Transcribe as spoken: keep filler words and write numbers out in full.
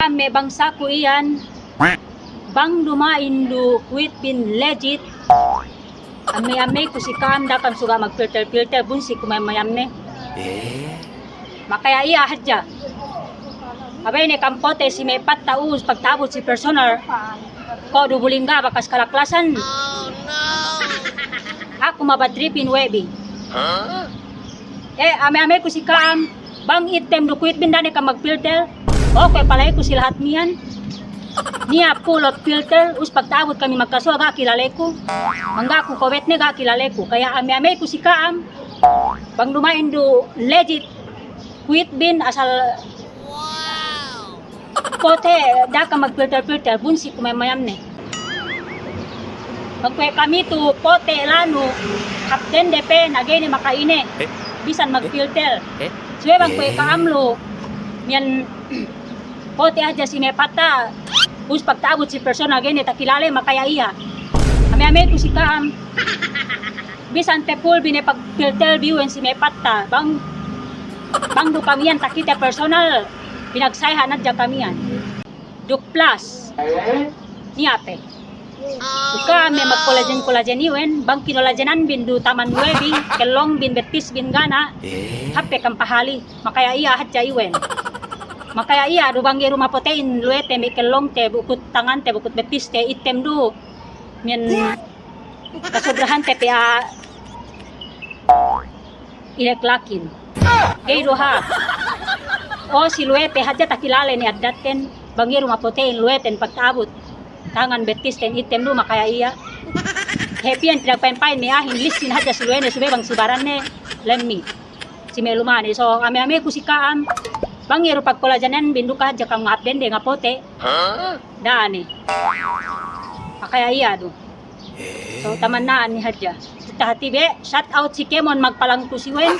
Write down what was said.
Me' bangsaku iyan, bang duma'in du kuwitbin legit, amey-ameyku si ka'am da'a kam suga' magpilter-pilter, bunsi ku mayam-mayamne. Eh? Makaya' iya' hadja. Abey ne kam pote' si me' patta' us pagta'abut si personal. Ko' du buling ga' bakas kalaklasan. Aku ma bad trip in we' bi. Eh, amey-ameyku si ka'am, bang ittem du kuwitbin da'a ne kam magpilter. O, kuwe' pala'iku si lahat miyan. Niya' pulot pilter, us pagta'abut kami magkasuwa' ga' kilaleku. Bang ga' ku kobetne ga' kilaleku. Kaya amey-ameyku si ka'am, bang duma'in du legit kuwitbin asal pote', da'a kam magpilter-pilter, bunsi ku mayam-mayamne. Bang kuwe' kami tu pote' lanu, hāp dende pe, na ga'i ne maka'ine. Eh? Bisan magpilter. Eh? Subey bang kuwe' ka'am lu, miyan pote' hadja si me' patta', us pagta'abut si personal ga'i ne takilale, makaya' iya'. Amey-ameyku si ka'am. Bisan pe pulbi ne pagpilter bi iwen si me' patta', bang, bang du kamiyan takite personal, pinagsayhan hadja kamiyan. Duk plus. Niya' pe. Duk ka'am me' magkolajen-kolajen iwen, bang kinolajenanbin du taman luwebin, kellongbin, bettisbin ga' na, hāp pe kam pahali. Makaya' iya' hadja iwen. Makaya' iya' du bang ga'i du mapote'in luwete me' kellongte, bukut tangante, bukut bettiste, ittem du. Miyan kasobrahante pe a' ileklakin. Ga'i du hāp. O, si luwete hadja takilale ne addatten, bang ga'i du mapote'in luweten pagta'abut. Tangan bettisten ittem du makaya' iya'. Hep iyan pinagpa'in-pa'in me' a'ahin, lissin hadja si luwene subey bang si baranne lemmi'. Si me' luma'ne. So, amey-ameyku si ka'am, bang iye du pagkolajenanbin duk hadja kam ngahāp dende ngapote'. Da'a ne. Makaya' iya' du. So, taman na'an ne hadja. Tahati be, shout out si kēmon magpalangkus iwen.